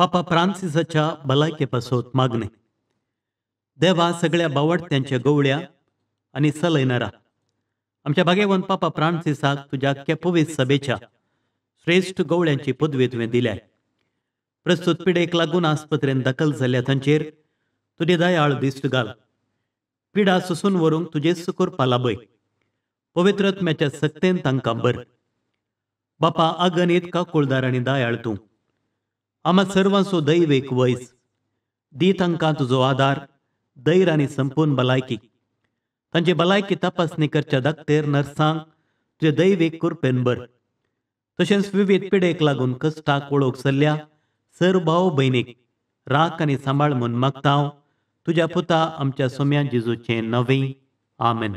पापा फ्रांसिसाच्या भलायके पासत मागणें. देवा सगळ्या बावडत्यांच्या गवळ्या आनी सलयनारा आमच्या भाग्यवंत पापा फ्रांसिसाक तुज्या पवित्र सभेच्या श्रेश्ठ गवळ्यांची पदवी तुवें दिल्या. प्रस्तुत पिडेक लागून आस्पत्रेन दाखल जाल्ल्या तांचेर तुजे दयाळ दिश्ट घाल. पिडा सोसून व्हरूंक तुजेच करपा लाभय. पवित्र आत्म्याच्या सक्तेन तांकां बर. बापा अगणीत काकुळदार आनी दयाळ तूं आमा सर्वांचो दैवेक वैज दी तांकां तुजो आदार, धैर्य आनी संपूर्ण भलायकी. तांची भलायकी तपासणी करच्या दाक्तेर नर्सांक तुजे दैवीक कृपेन बर. तशेंच विविध पिडेक लागून कश्टाक वळख सरल्या सर भाव भयणीक राख आनी सांबाळ म्हूण मागता हांव तुज्या पुता आमच्या सोम्या जेजूचें नवें. आमेन.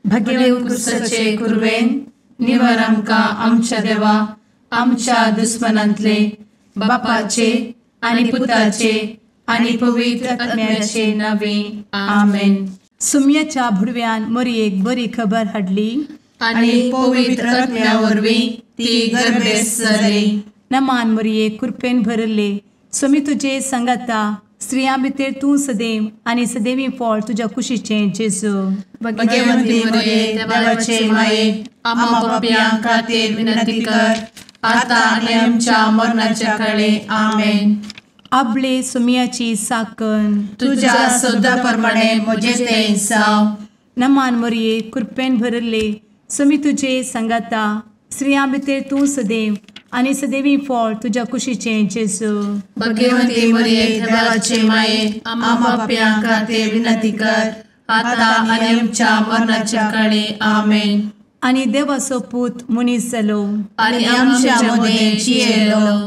भगेवंत क्रिस्ताचे कुर्बेन निवर आमकां आमच्या देवा आमच्या दुस्मनांतले बापाचे आनी पुताचे आनी पवित्र आत्म्याचे नावे. आमेन. सुम्याच्या भुडव्यान मोरयेक बरी खबर हाडली आनी पवित्र आत्म्या वरवीं ती गर्भेस्त जाली. नमान मोरये, कृपेन भरले, स्वामी तुजे सांगाता, स्त्रियां भितर तूं सदैव आनी सदैवी फळ तुज्या कुशीचें जेजू. भगवंती मोरये, देवाचे माये, आम्हा पापयां खातीर विनंती कर आता आनी आमच्या मरणाच्या काळे. आमेन. आपले सुमियाची साकन तुज्या सदा प्रमाणे म्हजें तें जावं. नमान मोरये, कृपेन भरले, स्वामी तुजे सांगाता, स्त्रियां भितर तूं सदैव आनी सदैवी फळ तुज्या कुशीचें जेजू. भगवंती मोरये, देवाचे माये, आम्हा पापयां खातीर विनंती कर आता आनी आमच्या मरणाच्या काळे. आमेन. आनी देवाचो पूत मनीस जालो आनी आमच्या मदें जियेलो.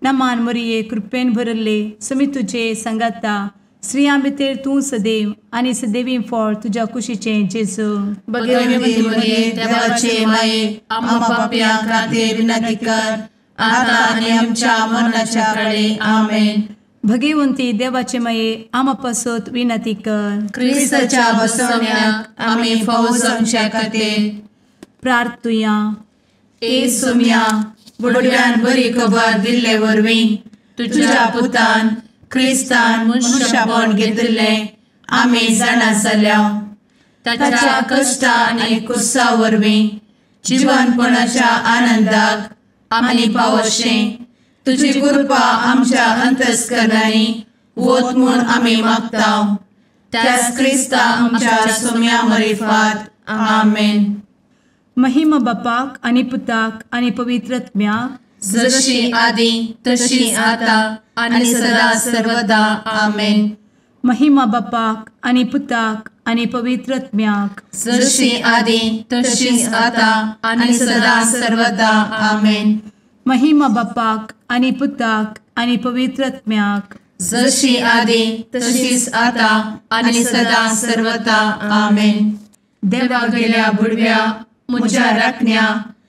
नमान मोरये, कृपेन भरले, स्वामी तुजे सांगाता, स्त्रियां भितर तूं सदैव आनी सदैवी फळ तुज्या कुशीचें जेजू. भगवंती मोरये, देवाचे माये, आम्हा पापयां खातीर विनंती कर आता आनी आमच्या मरणाच्या काळे. आमेन. भगवंती देवाचे माये, आम्हा पासत विनंती कर. क्रिस्ताच्या बसवण्याक आमी फावो जावच्या खातीर प्रार्थुया. ए सोम्या, बुडव्यान बरी खबर दिल्ले वरवीं तुज्या पुतान क्रिस्तान मनशापण घेतिल्लें आमी जाणा जाल्या. ताच्या कश्टा आनी कुसा वरवीं जिवनपणाच्या आनंदाक आमी पावशें तुजी कृपा आमच्या अंतस्करणांनी वत म्हूण आमी मागता. त्याच क्रिस्ता आमच्या सोम्या मरिफात. आमेन. महिमा बापाक आनी पुताक आनी पवित्र आत्म्याक, जशी आदी तशी आता आनी सदा सर्वदा. आमेन. महिमा बापाक आनी पुताक आनी पवित्र आत्म्याक, जशी आदी तशी आता आनी सदा सर्वदा. आमेन. महिमा बापाक आनी पुताक आनी पवित्र आत्म्याक, जशी आदी तशीच आता आनी सदा सर्वदा. आमेन. देवा गेल्या बुडव्या म्हज्या राखण्या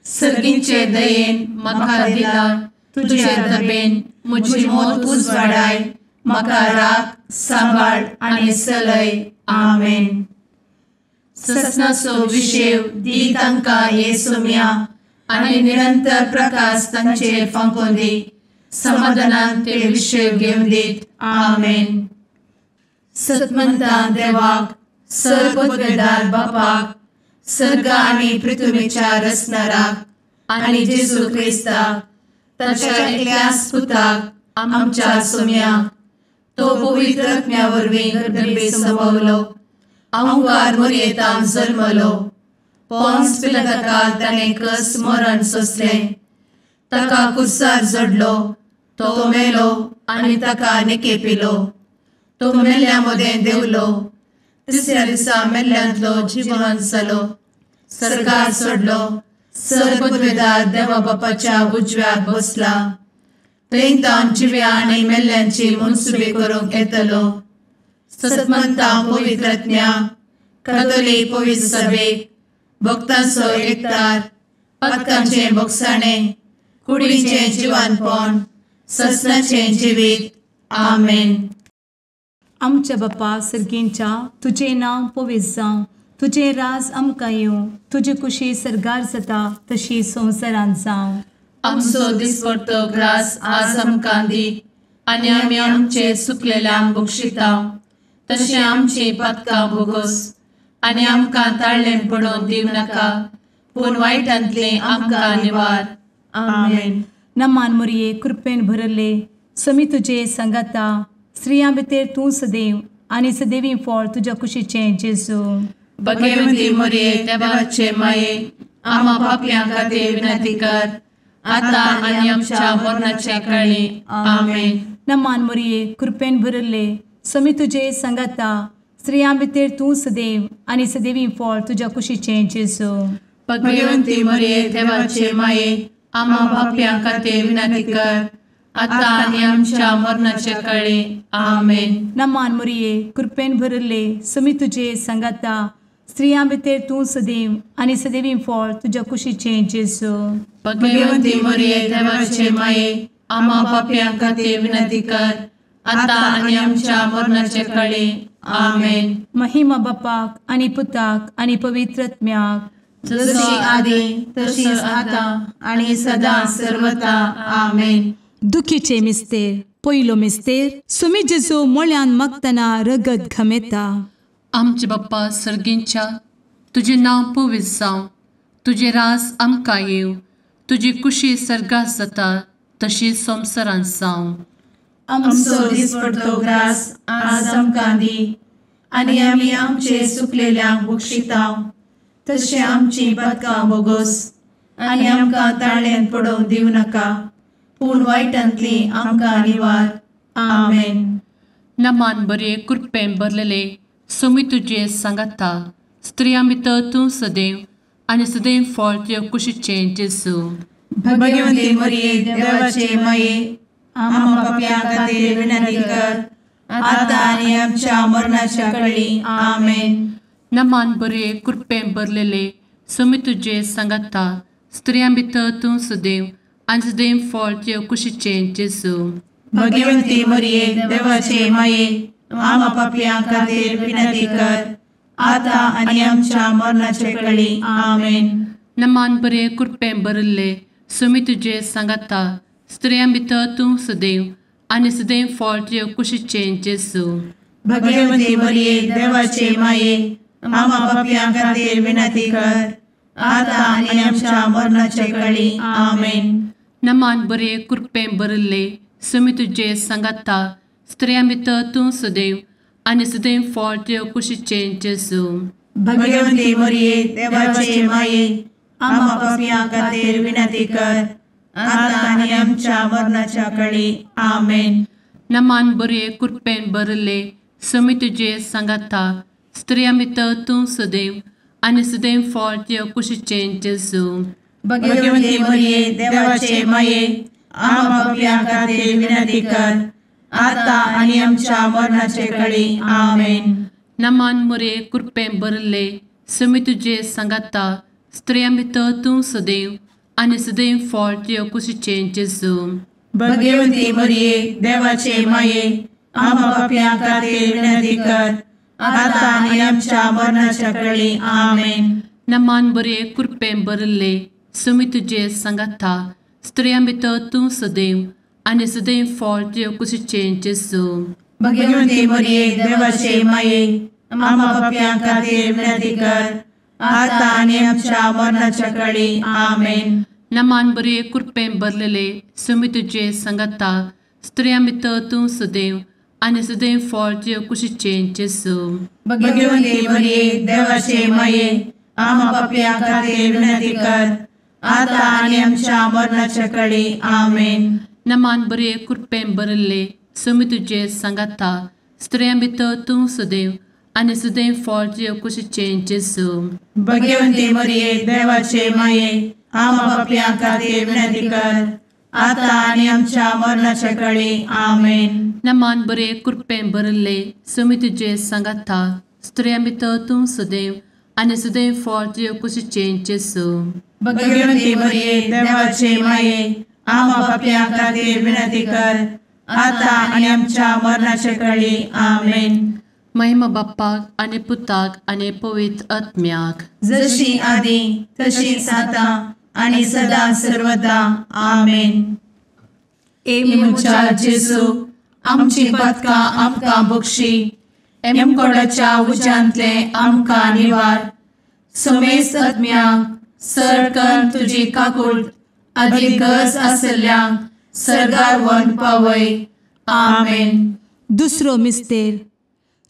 सर्गींचे दयेन म्हाका दिला तुजे दबेन म्हजी मोत उजवाडाय, म्हाका राख सांबाळ आनी सलय. आमेन. ससनाचो विशेव दी तांकां हे सोम्या आनी निरंतर प्रकाश तांचेर फांकोवन दी, समाधानान ते विशेव घेवन दीत. आमेन. सतमंता देवाक, सर्वपदवेदार बापाक, सर्ग आनी पृथ्वीच्या रचणाराक आनी जेजू क्रिस्ताक ताच्या एकल्याच पुताक आमच्या सोम्याक, तो पवित्र आत्म्या वरवीं गर्भे संभवलो, अहंकार मोरयेतान जल्मलो, पोन्स पिलाताकाल ताणें कस मरण सोंसलें, ताका कुर्सार जडलो, तो मेलो आनी ताका निकेपिलो, तो मेल्ल्या मदें देंवलो, तिसऱ्या दिसा मेल्ल्यांतलो जिवन जालो, सर्गार सोडलो, सर्वपदवेदार देवा बापाच्या उजव्याक बसला, थंय तावन जिव्या आनी मेल्ल्यांची मनसुबी करूंक येतलो. सतमंता पवित्र आत्म्या, कातोलीक पवित्र सभेक, भक्तांचो एकतार, पातकांचें भोगसाणें, कुडीचें जिवानपण, ससनाचें जिवीत. आमेन. आमच्या बापा सर्गींच्या, तुजें नांव पवित्र जावं, तुजें राज आमकां येवं, तुजी कुशी सर्गार जाता तशी संवसारांत जावं. आमचो दिसपडतो ग्रास आज आमकां दी आनी आमी आमचे सुकलेल्यांक बक्षिता तशें आमची पातकां भोगोस आनी आमकां ताळ्ळें पडोवन दिवं नाका पूण वायटांतलें आमकां निवार. आमेन. नमान मोरये कृपेन भरले समी तुजे संगाता स्त्रियां भितर तूं सदैव आनी सदैवी फळ तुज्या कुशीचें जेजू. भगवती मोरये देवाचे माये आमा पापयां खातीर विनंती कर आतां आनी आमच्या मरणाच्या काळी. आमेन. नमान मोरये कृपेन भरले समी तुजे संगाता स्त्रियां भितर तूं सदैव आनी सदैवी फळ तुज्या कुशीचें जेजू. भगवती मोरये देवाचे माये आमा पापयां खातीर विनंती कर आतां आनी आमच्या मरणाच्या काळी. आमेन. नमान मोरये कृपेन भरले समी तुजे संगाता स्त्रियां भितर तूं सदैव आनी सदैवी फळ तुज्या कुशीचें जेजू. भगवती मोरये देवाचे माये आमा पापयां खातीर विनंती कर आतां आनी आमच्या मरणाच्या काळी. आमेन. महिमा बापाक आनी पुताक आनी पवित्र आत्म्याक जशी आदी तशीच आतां आनी सदां सर्वता. आमेन. दुखीचे मिस्तेर पयलो मिस्तेर सुमी जेजू मोळ्यान मागतना रगत घमेता. आमचे बाप्पा सर्गींच्या तुजें नांव पवित्र जावं, तुजें रास आमकां येवं, तुजी कुशी सर्गात जाता तशी संवसारांत जावं. आमचो दिसपडतो ग्रास आज आमकां दी आनी आमी आमचे सुकलेल्यांक बक्षिता तशें आमची पातकां भोगोस आनी आमकां ताळ्यांत पडोवन दिवं नाका पूण वायटांतली आमकां निवार. आमेन. नमान बरे कृपेन भरलेले सुमी तुजे सांगाता स्त्रियां भितर तूं सदैव आनी सदैव फळ तुज्या कुशीचें जेजू. भगवती मोरये देवाचे माये आमा पापयां खातीर विनंती कर आतां आनी आमच्या मरणाच्या काळी. आमेन. नमान बरे कृपेन भरलेले सुमी तुजे सांगाता स्त्रियां भितर तूं सदैव आनी सदैव फळ तुज्या कुशीचें जेजू. भगवती मोरये देवाचे माये आमा पापयां खातीर विनंती कर आतां आनी आमच्या मरणाच्या काळी. आमेन. नमान बरे कृपेन भरलेले सुमी तुजे सांगाता स्त्रियां भितर तूं सदैव आनी सदैव फळ तुज्या कुशीचें जेजू. भगवती मोरये देवाचे माये आमा पापयां खातीर विनंती कर आतां आनी आमच्या मरणाच्या काळी. आमेन. नमान बरे कृपेन भरलेले सुमी तुजे सांगाता स्त्रियां भितर तूं सदैव आनी सदैव फळ तुज्या कुशीचें जेजू. भगवती मोरये देवाचे माये आमा पापयां खातीर विनंती कर आतां आनी आमच्या मरणाच्या काळी. आमेन. नमान बरे कृपेन भरलेले सुमी तुजे सांगाता स्त्रियां भितर तूं सदैव आनी सदैव फळ तुज्या कुशीचें जेजू. भगवती मोरये देवाचे माये आमा पापयां खातीर विनंती कर आतां आनी आमच्या मरणाच्या काळी. आमेन. नमान मोरये कृपेन भरलेले सुमी तुजे सांगाता स्त्रियां भितर तूं सदैव आनी सदैव फळ तुज्या कुशीचें जेजू. भगवती मोरये देवाचे माये आमा पापयां खातीर विनंती कर आतां आनी आमच्या मरणाच्या काळी. आमेन. नमान बरे कृपेन भरलेले सुमी तुजे सांगाता स्त्रियां भितर तूं सदैव आनी सदैव फळ तुज्या कुशीचें जेजू. भगवती मोरये देवाचे माये आमा पापयां खातीर विनंती कर आतां आनी आमच्या मरणाच्या काळी. आमेन. नमान बरे कृपेन भरलेले सुमी तुजे सांगाता स्त्रियां भितर तूं सदैव आनी सदैव फळ तुज्या कुशीचें जेजू. भगवती मोरये देवाचे माये आमा पापयां खातीर विनंती कर आतां आनी आमच्या मरणाच्या काळी. आमेन. नमान बरे कृपेन भरलेले सुमी तुजे सांगाता स्त्रियां भितर तूं सदैव आनी सदैव फळ तुज्या कुशीचें जेजू. भगवती मोरये देवाचे माये आमा पापयां खातीर विनंती कर आतां आनी आमच्या मरणाच्या काळी. आमेन. नमान बरे कृपेन भरलेले सुमी तुजे सांगाता स्त्रियां भितर तूं सदैव आनी सदैव फळ तुज्या कुशीचें जेजू. भगवती मोरये देवाचे माये आमा पापयां खातीर विनंती कर आतां आनी आमच्या मरणाच्या काळी. आमेन. महिमा बाप्पाक आनी पुताक आनी पवित्र आत्म्याक जशी आदी तशीच आतां आनी सदां सर्वदा. आमेन. ए म्हज्या जेजू, आमची पातकां आमकां बक्षी, एमकोडाच्या उज्यांतले आमकां निवार. समेस्त आत्म्यांक सरकन तुजी काकूट आदी गरज आसल्ल्यांक सर्गार व्हरून पावय. आमेन. दुसरो मिस्तेर.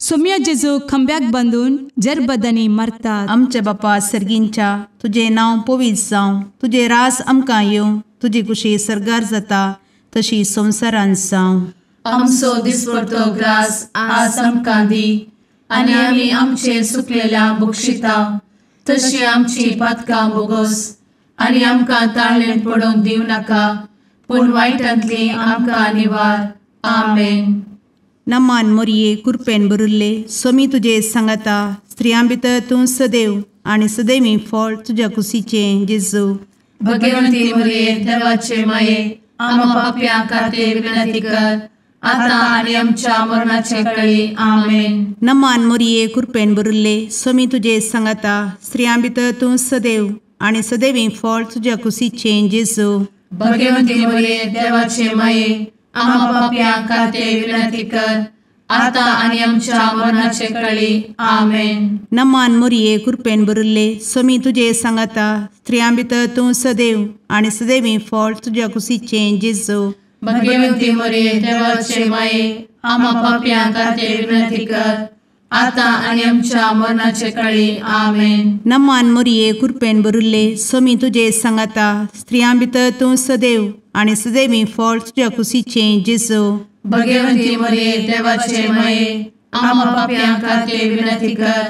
सोम्या जेजू खांब्याक बांदून जरबदांनी मारतात. आमच्या बापा सर्गींच्या, तुजें नांव पवित्र जावं, तुजें रास आमकां येवं, तुजी कुशी सर्गार जाता तशी संवसारांत जावं. आमचो दिसपडतो ग्रास आज आमकां दी, आनी आमी आमचे सुकलेल्या बक्षिता तशी आमची पातकां बोगोस, आनी आमकां ताळेन पडोवंक दिवं नाका, पूण वायटांतली आमकां निवार. आमेन. नमान मोरये, कुरपेन भरिल्ले, सोमी तुजे सांगाता, स्त्रियां भितर तूं सदैव आनी सदैवी फळ तुज्या कुशीचें जेजू. भगवंती मोरये, देवाचे माये, आमा पापयां खातीर विनंती कर, आतां आनी आमच्या मरणाचे कळी. आमेन. नमान मोरये, कुरपेन भरिल्ले, सोमी तुजे सांगाता, स्त्रियां भितर तूं सदैव आनी सदैवी फळ तुज्या कुशीचें जेजू. भगवंती मोरये, देवाचे माये, आमा पापयां खातीर विनंती कर, आतां आनी आमच्या मरणाचे कळी. आमेन. नमान मोरये, कुरपेन भरिल्ले, सोमी तुजे सांगाता, स्त्रियां भितर तूं सदैव आनी सदैवी फळ तुज्या कुशीचें जेजू. भगवंती मोरये, देवाचे माये, आमा पापयां खातीर विनंती कर, आतां आनी आमच्या मरणाचे कळी. आमेन. नमान मोरये, कुरपेन भरिल्ले, सोमी तुजे सांगाता, स्त्रियां भितर तूं सदैव आनी सदैवी फळ तुज्या कुशीचें जेजू. भगवंती मोरये, देवाचे माये, आमा पापयां खातीर विनंती कर,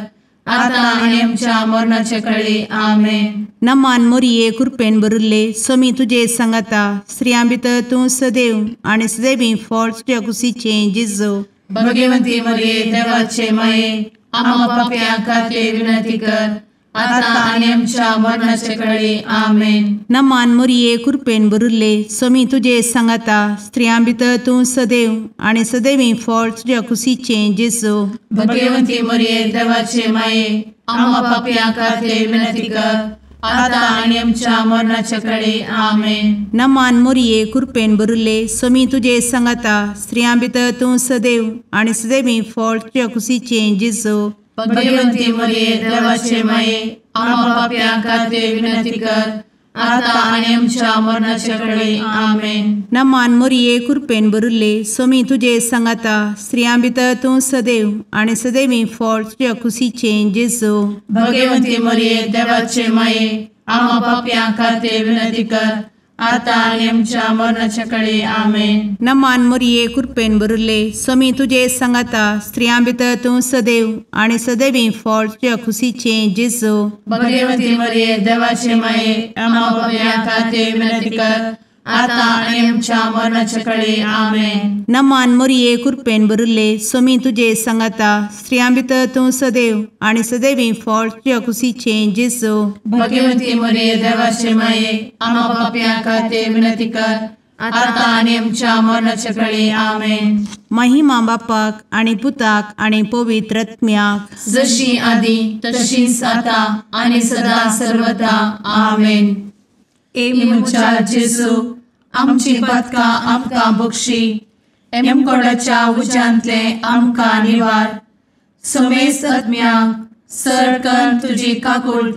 आतां आनी आमच्या मरणाचे कळी. आमेन. नमान मोरये, कुरपेन भरिल्ले, सोमी तुजे सांगाता, स्त्रियां भितर तूं सदैव आनी सदैवी फळ तुज्या कुशीचें जेजू. भगवंती मोरये, देवाचे माये, आमा पापयां खातीर विनंती कर, आतां आनी आमच्या मरणाचे कळी. आमेन. नमान मोरये, कुरपेन भरिल्ले, सोमी तुजे सांगाता, स्त्रियां भितर तूं सदैव आनी सदैवी फळ तुज्या कुशीचें जेजू. भगवंती मोरये, देवाचे माये, आमा पापयां खातीर विनंती कर, आतां आनी आमच्या मरणाचे कळी. आमेन. नमान मोरये, कुरपेन भरिल्ले, सोमी तुजे सांगाता, स्त्रियां भितर तूं सदैव आनी सदैवी फळ तुज्या कुशीचें जेजू. भगवंती मोरये, देवाचे माये, आमा पापयां खातीर विनंती कर, आतां आनी आमच्या मरणाचे कळी. आमेन. नमान मोरये, कुरपेन भरिल्ले, सोमी तुजे सांगाता, स्त्रियां भितर तूं सदैव आनी सदैवी फळ तुज्या कुशीचें जेजू. भगवंती मोरये, देवाचे माये, आमा पापयां खातीर विनंती कर, आतां आनी आमच्या मरणाचे कळी. आमेन. नमान मोरये, कुरपेन भरिल्ले, सोमी तुजे सांगाता, स्त्रियां भितर तूं सदैव आनी सदैवी फळ तुज्या कुशीचें जेजू. भगवंती मोरये, देवाचे माये, आमा पापयां खातीर विनंती कर, आतां आनी आमच्या मरणाचे कळी. आमेन. नमान मोरये, कुरपेन भरिल्ले, सोमी तुजे सांगाता, स्त्रियां भितर तूं सदैव आनी सदैवी फळ तुज्या कुशीचें जेजू. भगवंती मोरये, देवाचे माये, आमा पापयां खातीर विनंती कर, आतां आनी आमच्या मरणाचे कळी. आमेन. महिमा बापाक आनी पुताक आनी पवित्र आत्म्याक, जशी आदी तशीच आतां आनी सदां सर्वदा. आमेन. ए म्हज्या जेजू, आमची पातकां आमकां बक्षी, एमकोडाच्या उज्यांतले आमकां निवार. समेस्त आत्म्यांक सरकन तुजी काकूट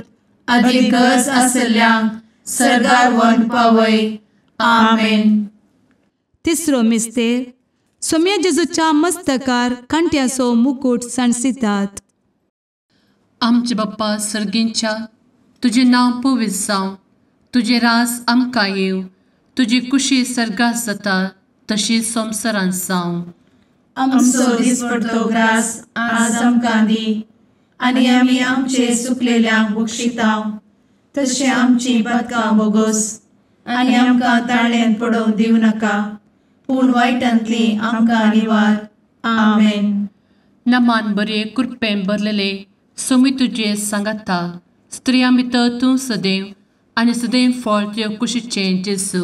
आदी गरज आसल्ल्यांक सर्गार व्हरून पावय. आमेन. तिसरो मिस्तेर. सोम्या जेजूच्या मस्तकार कांट्याचो मुकूट सांडसितात. आमचे बाप्पा सर्गींच्या, तुजें नांव पवित्र जावं, तुजें रास आमकां येवं, तुजी कुशी सर्गात जाता तशी संवसारांत जावं. आमचो दिसपडतो ग्रास आज आमकां दी, आनी आमी आमचे सुकलेल्यांक बक्षिता तशें आमची पातकां बोगोस, आनी आमकां ताळ्यान पडोवंक दिवं नाका, पूण वायटांतली आमकां निवार. आमेन. नमान बरे कृपेन भरलेले, सोमी तुजे सांगाता, स्त्रियां भितर तूं सदैव आनी सदैव फळ तुज्या कुशीचें जेजू.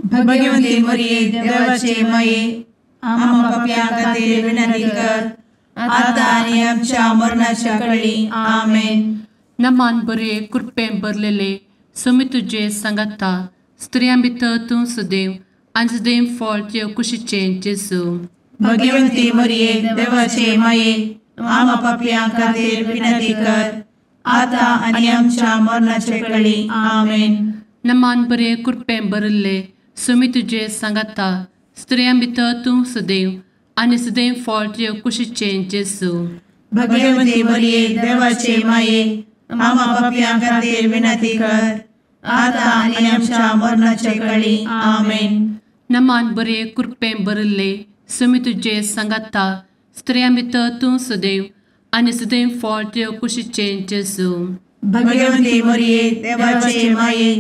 भगवंती मोरये, देवाचे माये, आमा पापयां खातीर विनंती कर, आतां आनी आमच्या मरणाच्या कळी. आमेन. नमान बरे कृपेन भरलेले, सोमी तुजे सांगाता, स्त्रियां भितर तूं सुदैव आनी सुदैव फळ तुज्या कुशीचें जेजू। भगवंती मरिये देवाचे माये, आमा पापयां खातीर विनंती कर, आतां आनी आमच्या मरणाचे कळी। आमेन। नमान बरे कृपेन भरिल्ले, सोमी तुजे सांगाता, स्त्रियां भितर तूं सुदैव आनी सुदैव फळ तुज्या कुशीचें जेजू। भगवंती मरिये देवाचे माये, आमा पापयां खातीर विनंती कर, आतां आनी आमच्या मरणाचे कळी। आमेन। नमान बरे कृपेन भरिल्ले, सोमी तुजे सांगाता, स्त्रियां भितर तूं सुदैव आनी सुदैव फळ तुज्या कुशीचें जेजू। भगवंती मरिये देवाचे माये,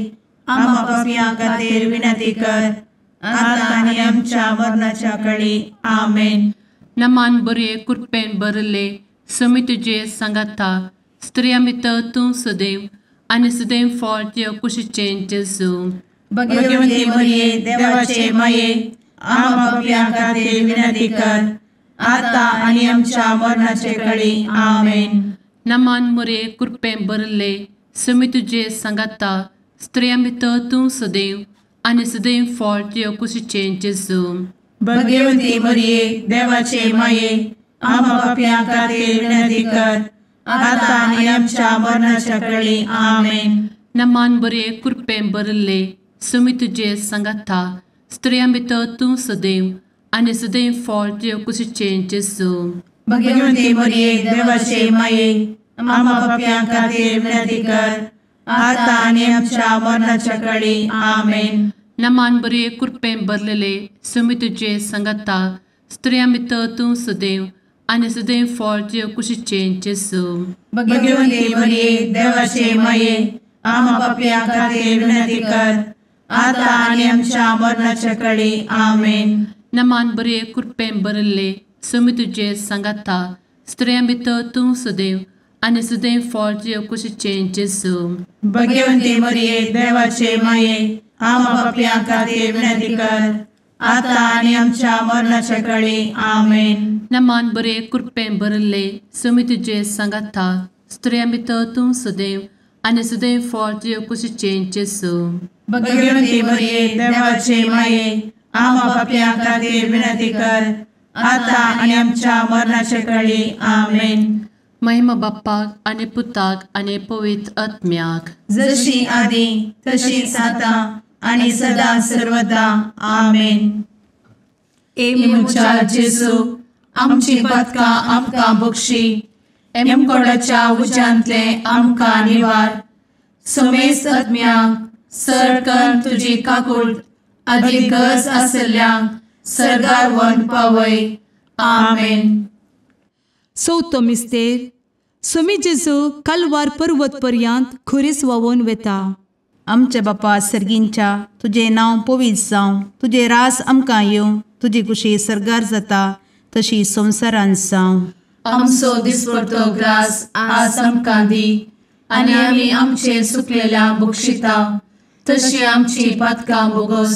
आमा पापयां खातीर विनंती कर, आतां आनी आमच्या मरणाच्या कळी। आमेन। नमान बरे कृपेन भरिल्ले, सोमी तुजे सांगाता, स्त्रियां भितर तूं सुदैव आनी सुदैव फळ तुज्या कुशीचें जेजू। भगवंती मरिये देवाचे माये, आमा पापयां खातीर विनंती कर, आतां आनी आमच्या मरणाचे कळी। आमेन। नमान मरिये कृपेन भरिल्ले, सोमी तुजे सांगाता, स्त्रियां भितर तूं सुदैव आनी सुदैव फळ तुज्या कुशीचें जेजू। भगवंती मरिये देवाचे माये, आमा पापयां खातीर विनंती कर, आतां आनी आमच्या मरणाच्या कळी। आमेन। नमान बरे कृपेन भरिल्ले, सोमी तुजे सांगाता, स्त्रियां भितर तूं सुदैव आनी सुदैव फळ तुज्या कुशीचें जेजू। भगवंती मरिये देवाचे माये, आमा पापयां खातीर विनंती कर, आतां आनी आमच्या मरणाच्या कळी। आमेन। नमान बरे कृपेन भरलेले, सोमी तुजे सांगाता, स्त्रियां भितर तूं सुदैव आनी सुदैव फळ तुज्या कुशीचें जेजू। भगवंती मरिये देवाचे माये, आमा पापयां खातीर विनंती कर, आतां आनी आमच्या मरणाच्या कळी। आमेन। नमान बरे कृपेन भरिल्ले, सोमी तुजे सांगाता, स्त्रियां भितर तूं सुदैव आनी सुदैव फळ तुज्या कुशीचें जेजू। भगवंती मरिये देवाचे माये, आमा पापयां खातीर विनंती कर, आतां आनी आमच्या मरणाच्या कळी। आमेन। नमान बरे कृपेन भरिल्ले, सोमी तुजे सांगाता, स्त्रियां भितर तूं सुदैव आनी सुदैव फळ तुज्या कुशीचें जेजू। भगवंती मरिये देवाचे माये, आमा पापयां खातीर विनंती कर, आतां आनी आमच्या मरणाचे कळी। आमेन। महिमा बाप्पाक आनी पुताक आनी पवित्र आत्म्याक, जशी आदी तशीच आतां आनी सदा सर्वदा। आमेन। ए म्हज्या जेजू, आमची पातकां आमकां बक्षी, एमकोडाच्या उज्यांतले आमकां निवार, समेस्त आत्म्यांक सरकन तुजी काकूट आदी गरज आसल्ल्यांक सर्गार व्हरून पावय। आमेन। चवथो मिस्तेर, सोमी जेजू कालवार पर्वत पर्यंत खुरीस व्हांवून वेता। आमच्या बापा सर्गींच्या, तुजें नांव पवित्र जावं, तुजें रास आमकां येवं, तुजी कुशी सर्गार जाता तशी संवसारांत जावं। आमचो दिसपडतो ग्रास आज आमकां दी, आनी आमी आमचे सुकलेल्या बक्षिता तशी आमची पातकां बोगोस,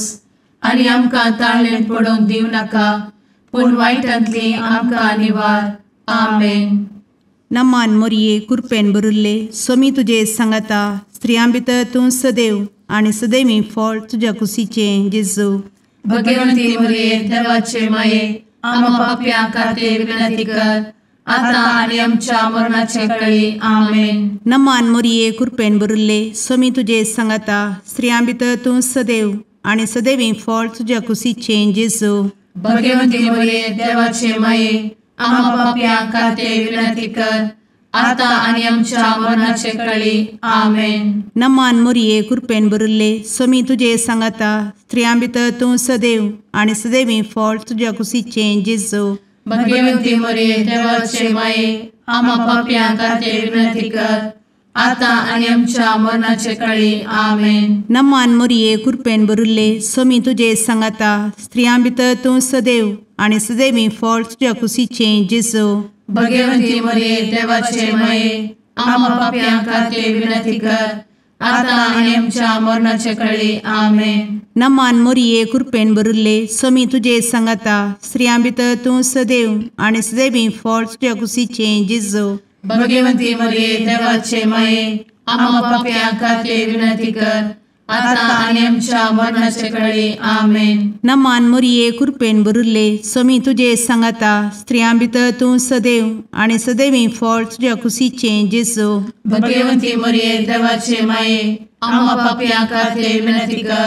आनी आमकां ताळेन पडोवंक दिवं नाका, पूण वायटांतली आमकां निवार। आमेन। नमान मोरये कृपेन भरिल्ले, सोमी तुजे सांगाता, स्त्रियां भितर तूं सदैव आनी सदैवी फळ तुज्या कुशीचें जेजू। भगवंती मरिये देवाचे माये, आमा पापयां खातीर विनंती कर, आतां आनी आमच्या मरणाचे कळी। आमेन। नमान मोरये कृपेन भरिल्ले, सोमी तुजे सांगाता, स्त्रियां भितर तूं सदैव आनी सदैवी फळ तुज्या कुशीचें जेजू। भगवंती मरिये देवाचे माये, आमा पापयां खातीर विनंती कर, आतां आनी आमच्या मरणाचे कळी। आमेन। नमान मोरये कृपेन भरिल्ले, सोमी तुजे सांगाता, स्त्रियां भितर तूं सदैव आनी सदैवी फळ तुज्या कुशीचें जेजू। भगवंती मरिये देवाचे माये, आमा पापयां खातीर विनंती कर, आतां आनी आमच्या मरणाचे कळी। आमेन। नमान मोरये कृपेन भरिल्ले, सोमी तुजे सांगाता, स्त्रियां भितर तूं सदैव आनी सदैवी फळ तुज्या कुशीचें जेजू। भगवंती मरिये देवाचे माये, आमा पापयां खातीर विनंती कर, आतां आनी आमच्या मरणाचे कळी। आमेन। नमान मोरये कृपेन भरिल्ले, सोमी तुजे सांगाता, स्त्रियां भितर तूं सदैव आनी सदैवी फळ तुज्या कुशीचें जेजू। भगवंती मरिये देवाचे माये, आम्हा पापयां खातीर विनंती कर आतां आनी आमच्या मरणाचे कळी. आमेन. नमान मोरये कृपेन भरिल्ले स्वामी तुजे सांगाता, स्त्रियां भितर तूं सदैव आनी सदैवी फळ तुज्या कुशीचें जेजू. भगवंती मोरये देवाचे माये आम्हा पापयां खातीर विनंती कर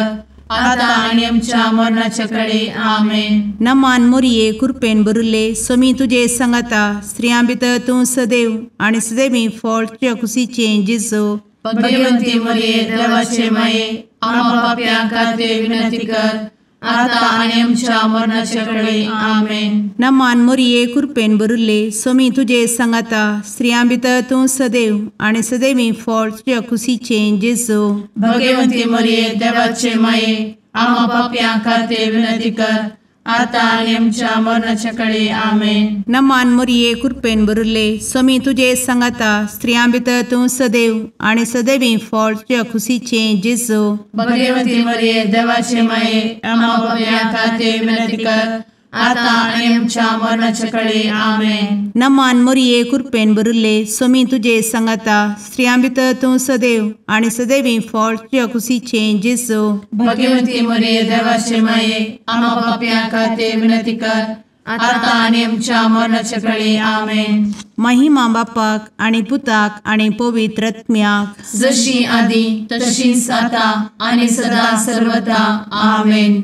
आतां आनी आमच्या मरणाचे कळी. आमेन. नमान मोरये कृपेन भरिल्ले स्वामी तुजे सांगाता, स्त्रियां भितर तूं सदैव आनी सदैवी फळ तुज्या कुशीचें जेजू. भगवंती मोरये देवाचे माये आम्हा पापयां खातीर विनंती कर आतां आनी आमच्या मरणाचे कळी. आमेन. नमान मोरये कृपेन भरिल्ले स्वामी तुजे सांगाता, स्त्रियां भितर तूं सदैव आनी सदैवी फळ तुज्या कुशीचें जेजू. भगवंती मोरये देवाचे माये आम्हा पापयां खातीर विनंती कर आतां आनी आमच्या मरणाचे कळी. आमेन. नमान मोरये कृपेन भरिल्ले स्वामी तुजे सांगाता, स्त्रियां भितर तूं सदैव आनी सदैवी फळ तुज्या कुशीचें जेजू. भगवंती मोरये देवाचे माये आम्हा पापयां खातीर विनंती कर आतां आनी आमच्या मरणाचे कळी. आमेन. नमान मोरये कृपेन भरिल्ले स्वामी तुजे सांगाता, स्त्रियां भितर तूं सदैव आनी सदैवी फळ तुज्या कुशीचें जेजू. भगवंती मोरये देवाचे माये आम्हा पापयां खातीर विनंती कर आतां आनी आमच्या मरणाचे कळी. आमेन. महिमा बापाक आनी पुताक आनी पवित्र आत्म्याक, जशी आदी तशीच आतां आनी सदा सर्वदा. आमेन.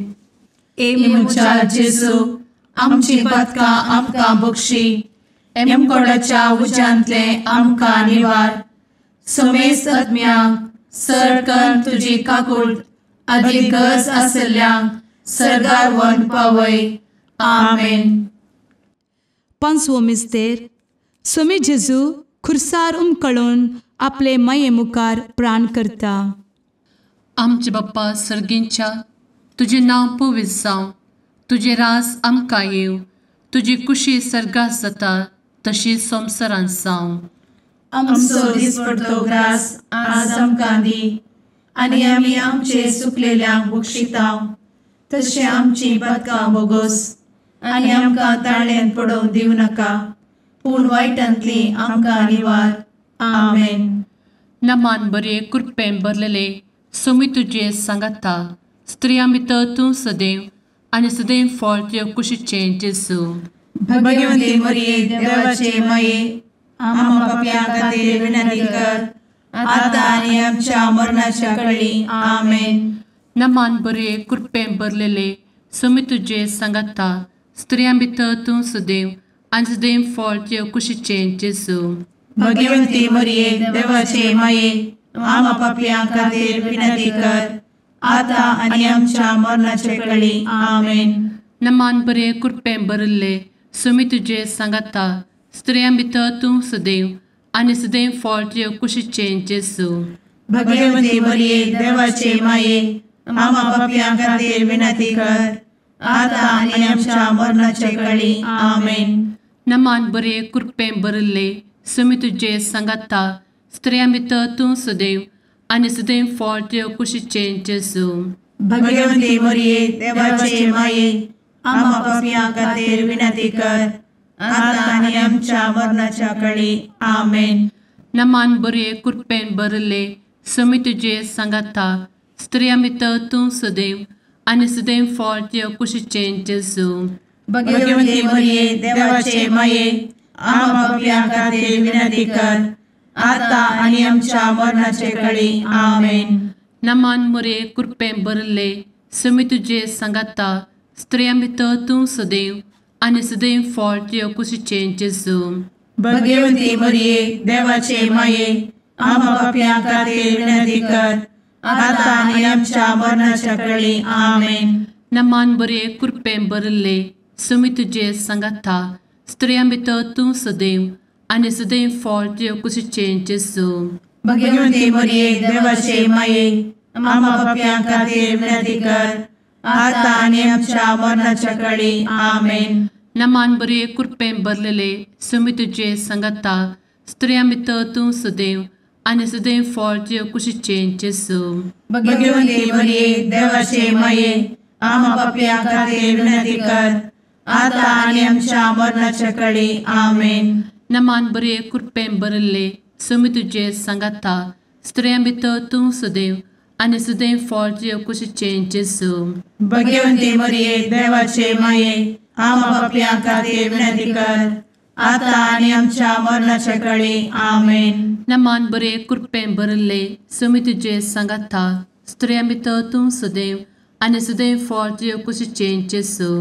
ए म्हज्या जेजू आमची पातकां आमकां बक्षी, एमकोडाच्या उज्यांतले आमकां निवार, समेस्त आत्म्यांक सरकन तुजी काकूट आदी गरज आसल्ल्यांक सर्गार व्हरून पावय. आमेन. पांचवो मिस्तेर. स्वामी जेजू खुर्सार उमकळून आपले माये मुखार प्राण करता. आमचे बाप्पा सर्गींच्या, तुजें नांव पवित्र जावं, तुजें रास आमकां येवं, तुजी कुशी सर्गात जाता तशी संवसारांत जावं. आमचो दिसपडतो ग्रास आज आमकां दी आनी आमी आमचे सुकलेल्यांक बक्षितांव तशें आमची पातकां बोगोस आनी आमकां ताळ्यांत पडोवंक दिवं नाका, पूण वायटांतली आमकां निवार. आमेन. नमान बरे कृपेन भरलेले स्वामी तुजे सांगाता, स्त्रियां भितर तूं सदैव आनी सदैव फळ तुज्या कुशीचें जेजू. भगवंती मोरये देवाचे माये आम्हा पापयां खातीर विनंती कर आतां आनी आमच्या मरणाच्या कळी. आमेन. नमान बरे कृपेन भरलेले स्वामी तुजे सांगाता, स्त्रियां भितर तूं सदैव आनी सदैव फळ तुज्या कुशीचें जेजू. भगवंती मोरये देवाचे माये आम्हा पापयां खातीर विनंती कर आतां आनी आमच्या मरणाचे कळी. आमेन. नमान बरे कृपेन भरिल्ले स्वामी तुजे सांगाता, स्त्रियां भितर तूं सदैव आनी सदैव फळ तुज्या कुशीचें जेजू. भगवंती मोरये देवाचे माये आम्हा पापयां खातीर विनंती कर आतां आनी आमच्या मरणाचे कळी. आमेन. नमान बरे कृपेन भरिल्ले स्वामी तुजे सांगाता, स्त्रियां भितर तूं सदैव आनी सदैव फळ तुज्या कुशीचें जेजू. भगवंती मोरये देवाचे माये आम्हा पापयां खातीर विनंती कर आतां आनी आमच्या मरणाच्या कळी. आमेन. नमान बरे कृपेन भरिल्ले स्वामी तुजे सांगाता, स्त्रियां भितर तूं सदैव आनी सदैव फळ तुज्या कुशीचें जेजू. भगवंती मोरये देवाचे माये आम्हा पापयां खातीर विनंती कर आतां आनी आमच्या मरणाचे कळी. आमेन. नमान मोरये कृपेन भरिल्ले स्वामी तुजे सांगाता, स्त्रियां भितर तूं सदैव आनी सदैव फळ तुज्या कुशीचें जेजू. भगवंती मोरये देवाचे माये आम्हा पापयां खातीर विनंती कर आतां आनी आमच्या मरणाच्या कळी. आमेन. नमान बरे कृपेन भरिल्ले स्वामी तुजे सांगाता, स्त्रियां भितर तूं सदैव आनी सदैव फळ तुज्या कुशीचें जेजू. भगवंती मोरये देवाचे माये आम्हा पापयां खातीर विनंती कर आतां आनी आमच्या मरणाच्या कळी. आमेन. नमान बरे कृपेन भरलेले स्वामी तुजे सांगाता, स्त्रियां भितर तूं सदैव आनी सदैव फळ तुज्या कुशीचें जेजू. भगवंती मोरये देवाचे माये आम्हा पापयां खातीर विनंती कर आतां आनी आमच्या मरणाच्या कळी. आमेन. नमान बरे कृपेन भरिल्ले स्वामी तुजे सांगाता, स्त्रियां भितर तूं सदैव आनी सदैव फळ तुजे कुशीचें जेजू। भगवंती मरिये देवाचे माये आमा पापयां खातीर विनंती कर आतां आनी आमच्या मरणाच्या काळी। आमेन। नमान बरे कृपेन भरिल्ले स्वामी तुजे सांगाता, स्त्रियां भितर तूं सदैव आनी सदैव फळ तुजे कुशीचें जेजू।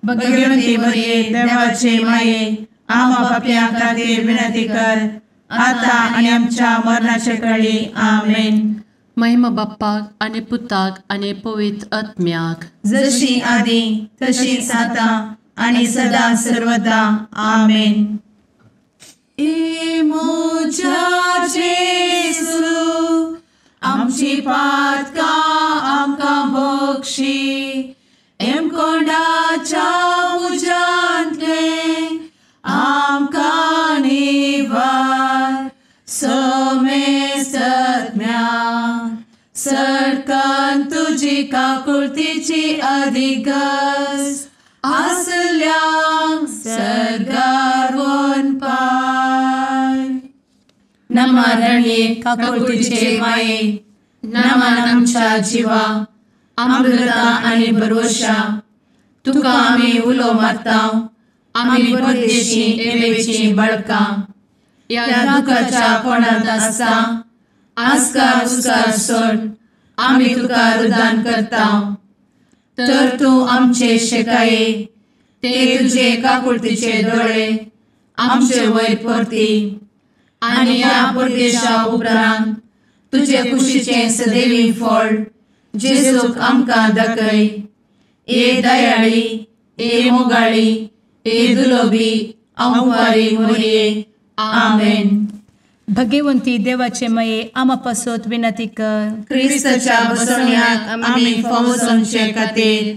भगवंती मरिये देवाचे माये आमा पापयां खातीर विनंती कर आतां आनी आमच्या मरणाच्या काळी। आमेन। महिमा बाप्पाक आनी पुताक आनी पवित्र आत्म्याक, जशी आदी तशीच आतां आनी सदा सर्वदा। आमेन। ए म्हज्या जेजू आमची पातकां आमकां बक्षी, एमकोंडाच्या उज्यांतले आमकां निवार, समेस्तम्या सरकान तुजी काकुळतीची अधिगस आसल्यांक सर्गार वनपाय। नमरणये काकुळतीचे माये, नमन आमच्या जिवा अमृता आनी भरवशा, तुका आमी उलो मारता, आमी परदेशी एवेची बळकां, ह्या दुखाच्या कोणांत आसता आस्कार उस्कार सोड आमी तुका रुदान करता, तर तूं आमचे शेकाये ते तुजे काकुळतीचे दोळे आमचे वयर परती आनी ह्या परदेशा उपरांत तुजे कुशीचें सदैवी फळ जेजूक आमकां दाखय। ए दयाळी, ए मोगाळी, ए दुलोबी अंवारी मोरये। आमेन। भगवंती देवाचे माये आमा पासत विनंती कर। क्रिस्ताच्या बसवण्याक आमी फावो जावचे खातीर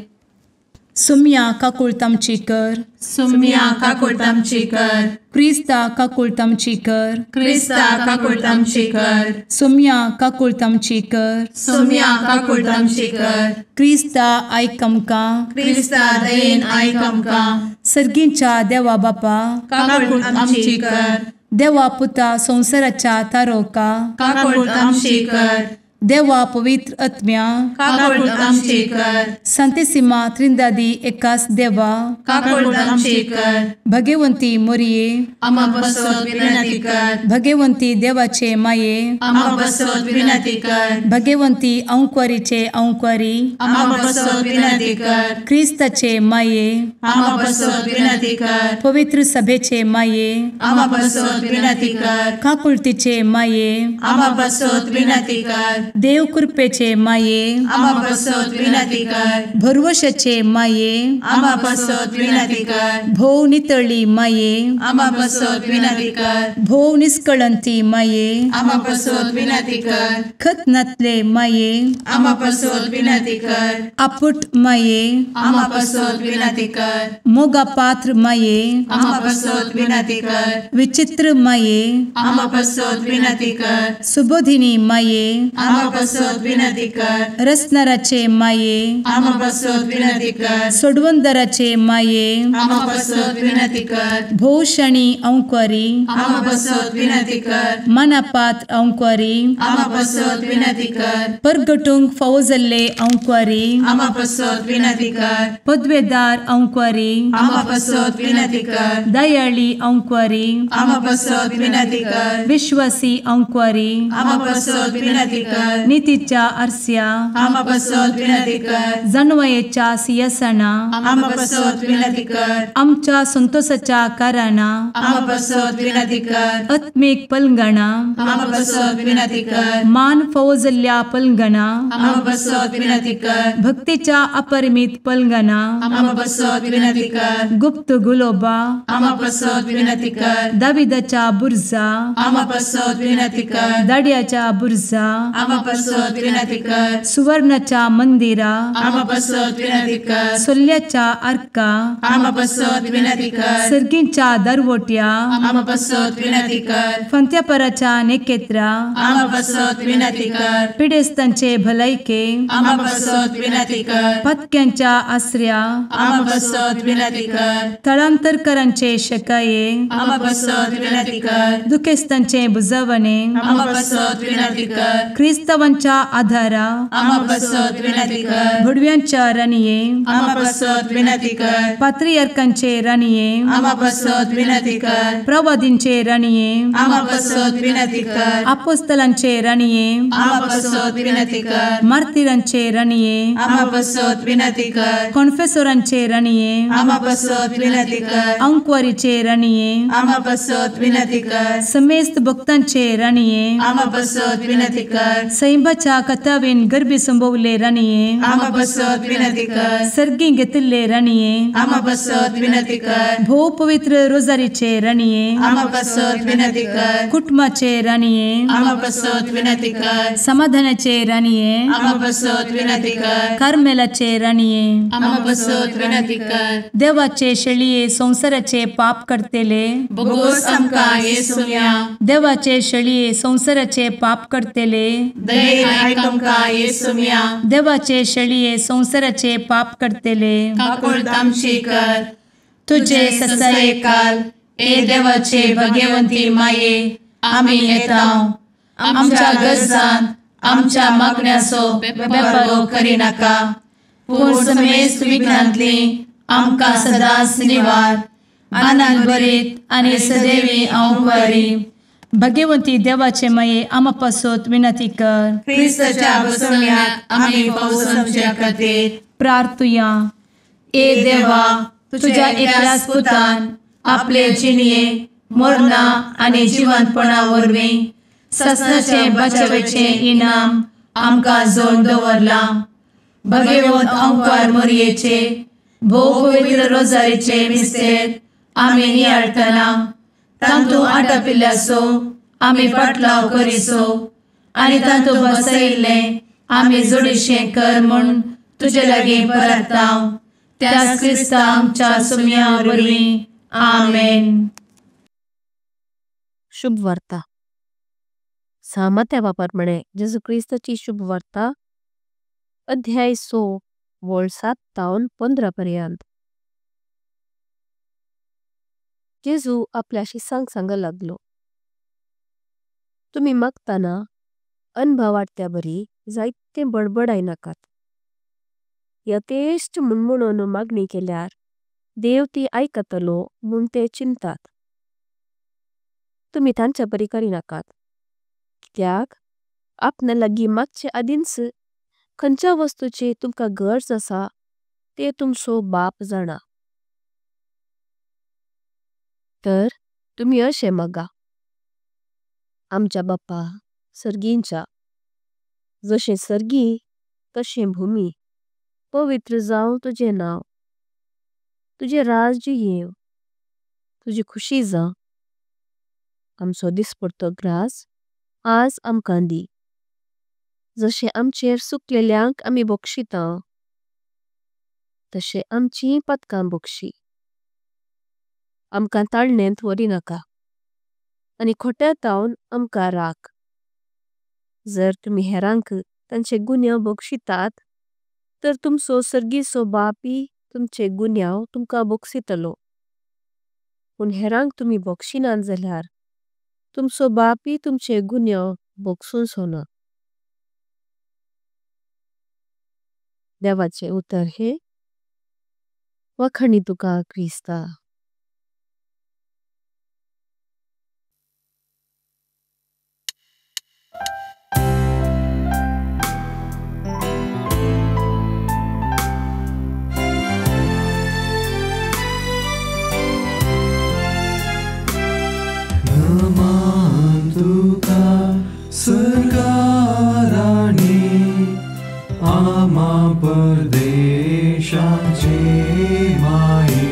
सुम्या काकुळट आमची कर। सुम्या काकुळट आमची कर। क्रिस्ता काकुळट आमची कर। क्रिस्ता काकुळट आमची कर। सुम्या काकुळट आमची कर। सुम्या काकुळट आमची कर। क्रिस्ता आयक आमकां। क्रिस्ता दयेन आयक आमकां। सर्गींच्या देवा बापा काकुळट आमची कर। देवा पुता संवसाराच्या तारोका काकुळट आमची कर। देवा पवित्र आत्म्या काकुळट आमची कर। संतेसिमा त्रिंदादी एकास देवा काकुळट आमची कर। भगवंती मोरये आमा पासत विनंती कर। भगवंती देवाचे माये आमा पासत विनंती कर। भगवंती अंकुरीचे अंकुरी आमा पासत विनंती कर। क्रिस्ताचे माये आमा पासत विनंती कर। पवित्र सभेचे माये आमा पासत विनंती कर। काकुळतीचे माये आमा पासत विनंती कर। देव कृपेचे माये आमा पासत विनंती कर। भरवशाचे माये आमा पासत विनंती कर। भोव नितळी माये आमा पासत विनंती कर। भोव निष्कळंती माये आमा पासत विनंती कर। खतनातले माये आमा पासत विनंती कर। आपुट माये आमा पासत विनंती कर। मोगा पात्र माये आमा पासत विनंती कर। विचित्र माये आमा पासत विनंती कर। सुबोधिनी माये आमा पासत विनंती कर। रसनाराचे माये आमा पासत विनंती कर। सोडवंदराचे माये आमा पासत विनंती कर। भोवशणी अंकुरी आमा पासत विनंती कर। मनापात्र अंकुरी आमा पासत विनंती कर। परगटूंक फावो जाल्ले अंकुरी आमा पासत विनंती कर। पदवेदार अंकुरी आमा पासत विनंती कर। दयाळी अंकुरी आमा पासत विनंती कर। विश्वासी अंकुरी आमा पासत विनंती कर। नितीच्या आरस्या आमा पासत विनंती कर। जानवयेच्या सिंहासना आमा पासत विनंती कर। आमच्या संतोषाच्या कारणा आमा पासत विनंती कर। आत्मीक पलंगणा आमा पासत विनंती कर। मान फावो जाल्ल्या पलंगणा आमा पासत विनंती कर। भक्तीच्या अपरिमित पलंगणा आमा पासत विनंती कर। गुप्त गुलोबा आमा पासत विनंती कर। दाविदाच्या बुर्जा आमा पासत विनंती कर। दाड्याच्या बुर्जा आमा आमा पासत विनंती कर। सुवर्णाच्या मंदिरा आमा पासत विनंती कर। सोल्याच्या आर्का आमा पासत विनंती कर। सर्गींच्या दरवट्या आमा पासत विनंती कर। फंत्यापराच्या नेकेत्रा आमा पासत विनंती कर। पिडेस्तांचे भलायके आमा पासत विनंती कर। पत्क्यांच्या आसऱ्या आमा पासत विनंती कर। थळांतरकरांचे शकाये आमा पासत विनंती कर। दुखेस्तांचे बुजवणे आमा पासत विनंती कर। क्रिस्तावांच्या आधारा आमा पासत विनंती कर। भुडव्यांच्या राणये आमा पासत विनंती कर। पात्रियार्कांचे राणये आमा पासत विनंती कर। प्रवादींचे राणये आमा पासत विनंती कर। अपोस्तलांचे राणये आमा पासत विनंती कर। मार्तीरांचे राणये आमा पासत विनंती कर। कॉन्फेसोरांचे राणये आमा पासत विनंती कर। अंकवारीचे राणये आमा पासत विनंती कर। समेस्त भक्तांचे राणये आमा पासत विनंती कर। सैंबाच्या कथावेन गर्भी संभवले राणये आमा पासत विनंती कर। सर्गी घेतिल्ले राणये आमा पासत विनंती कर। भोव पवित्र रोजारीचे राणये आमा पासत विनंती कर। कुटुंबाचे राणये आमा पासत विनंती कर। समाधानाचे राणये आमा पासत विनंती कर। कार्मेलाचे राणये आमा पासत विनंती कर। देवाचे शेळये संसाराचे पाप करतेले बोगोस आमकां येसुम्या। देवाचे शेळये संसाराचे पाप करतेले दयेन आयक आमकां येसुम्या। देवाचे शेळये संसाराचे पाप करतेले काकुळट आमची कर। तुझे ससायेकाल ए देवाचे भगवंती माये आमी येता आमच्या गरजान आमच्या मागण्याचो बेपर्वो करिनाका, पूण समेस्त विघ्नांतली आमकां सदांच निवार। आनंद भरीत आनी सदैवी अंवकारी भगवंती देवाचे माये आमा पासत विनंती कर। क्रिस्ताच्या बसवण्यात आमी पावसाच्या खातीर प्रार्थुया। ए देवा, तुझ्या एकल्याच पुतान आपले जिणये मरणा आनी जिवंतपणा वरवीं ससनाचे बचावेचे इनाम आमकां जोड दवरलां। भगवंत अंकार मोरयेचे भोव पवित्र रोजारीचे मिस्तेर आमी नियाळटना तांतू आटापिल्ल्याचो आमी पाटलाव करिसो आनी तांतू बसयिल्लें आमी जोडीशें कर म्हूण तुजे लागीं परताव त्याच क्रिस्ता आमच्या सुम्या वरवीं। आमेन। शुभ वार्ता। सामत्या बापरमणे जेसु क्रिस्ताची शुभ वार्ता अध्याय 100 वळ 7 तावन 15 पर्यंत। जेसु आपल्या शिसांक सांग लागलो, तुमी मागताना अनभावार्त्या बरी जायते बडबडाय नाकात। यथेष्ट मुणमुणोनु मागणी केल्यार देव ती ऐकतलो म्हुण ते चिंतात। तुमी तांच्या बरी करी नाकात कित्याक आपणे लगी मागचे आदिंच खंच्या वस्तूची तुमका गरज असा ते तुमचो बाप जाणा। तर तुमी अशे मागा, आमच्या बापा सर्गींच्या, जशे सर्गी तशे भूमी, पवित्र जाव तुजे नाव, तुजे राज्य येव, तुजी खुशी जाव, आमचो दिसपडतो ग्रास आज आमकां दी, जशे आमचेर सुकलेल्यांक आमी बक्षितां तशे आमची पत्कां बक्षी, आमकां ताळणेंत वरी नाका आनी खोट्या तावन आमकां राख। जर तुमी हेरांक तांचे गुन्यांव बक्षितात तर तुमचो सर्गीचो बापी तुमचे गुन्यांव तुमकां बक्षितलो, पण हेरांक तुमी बक्षिनां जाल्यार तुमचो बापी तुमचे गुन्यांव बक्षूंचो ना। देवाचे उत्तर हे वखाणी तुका क्रिस्ता। नमन तुका सरकाराणी आमा परदेशाचे माये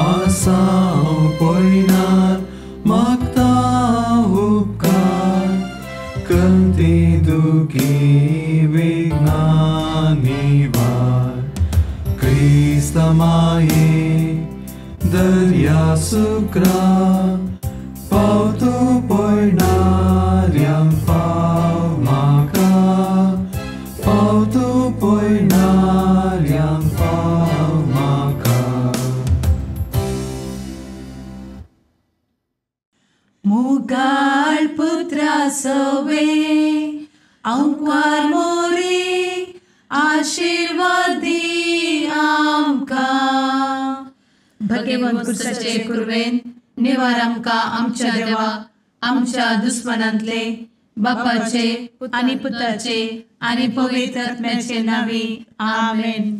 आसाव पयनार मागता उपकार कंती दुखेस्तांचे। दुखी विघ्नां निवार क्रिस्ता माये दर्या सुक्रा पाव तूं पळयणाऱ्यांक पाव म्हाका पाव तूं पळयणाऱ्यांक पाव म्हाका. मुगाळ पुत्रा सवे अंकवार मोरे आशीर्वादी आमकां. भगवंत कुर्साचे कुर्वेन निवार आमकां आमच्या देवा आमच्या दुस्मनांतले बापाचे आनी पुताचे आनी पवित्र आत्म्याचे नांवी आमेन.